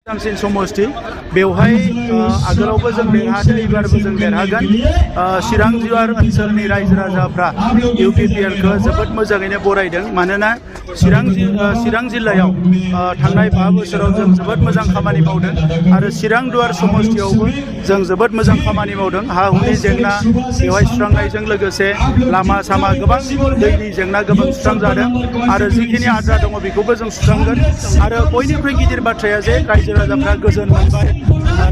Samsin Somosti बेवहाय आगोलावबो जों देरहादों एबारबो जों देरहागोन चिरां जिल्ला ओनसोलनि रायजो राजाफ्रा UPPL खौ जोबोद मोजाङैनो बरायदों मानोना चिरां जिल्लायाव थांनाय 5 बोसोराव जों जोबोद मोजां खामानि मावदों आरो चिरां दुवार समस्तियावबो जों जोबोद मोजां खामानि मावदों हा हुनि जेंना बेवहाय सुस्रांनायजों लोगोसे लामा सामा गोबां दैनि जेंना गोबां सुस्रांजादों आरो जिखिनि आद्रा दङ बेखौबो जों सुस्रांगोन आरो बयनिख्रुइ गिदिर बाथ्राया जे रायजो राजाफ्रा गोजोन मोनबाय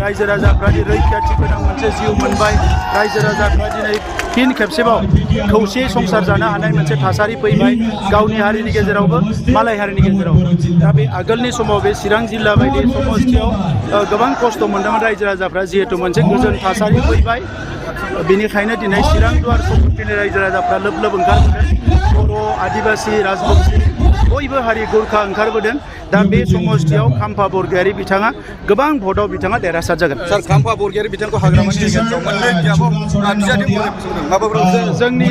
रायजो राजाफ्रा रैखाथि गोनां मोनसे जिउ मोनबाय रायजो राजाफ्रा दिनै फिन खेबसेबाव खौसे संसार जानो हानाय मोनसे थासारि फैबाय गावनि हारिनि गेजेरावबो मालाय हारिनि गेजेराव दा बे आगोलनि समाव बे चिरां जिल्ला बायदि समस्तियाव गोबां खस्थ' मोनदोंमोन रायजो राजाफ्रा जिहेतु मोनसे गोजोन थासारि फैबाय बेनिखायनो दिनै चिरां दुवार समस्तिनि रायजो राजाफ्रा लोब लोब ओंखारबोदों बर' आदिबासि राजबंसि बयबो हारि गुरखा ओंखारबोदों दा बे समस्तियाव खाम्फा बरगयारी बिथाङा गोबां भटआव बिथाङा देरहासार जागोन सार खाम्फा बरगयारी बिथांखौ हाग्रामानि गेजेराव मोननै बिजाबाव जोंनि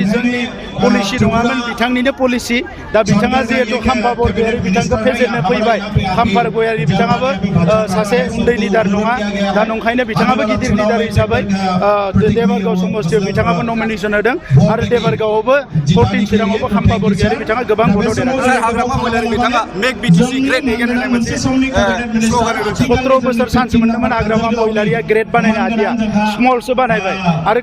पलिसि नङामोन बिथांनिनो पलिसि दा बिथाङा जिहेतु खाम्फा बरगयारी बिथांखौ फेजेननो फैबाय खाम्फा बरगयारी बिथाङाबो सासे उन्दै लिडार नङा दा नंखायनो बिथाङाबो गिदिर लिडार हिसाबै देबारगाव समस्तियाव बिथाङाबो नमिनेसन होदों आरो देबारगावआवबो 14 चिराङावबो खाम्फा बरगयारी बिथाङा गोबां भटआव देरहादों हाग्रामा महिलारि बिथाङा मेक बिटिसि ग्रेट एगेन होननाय मोनसे स्ल'गान 17 बोसोर सान्स मोनदोंमोन हाग्रामा महिलारिया ग्रेट बानायनो हादिया स्मलसो बानायबाय आरो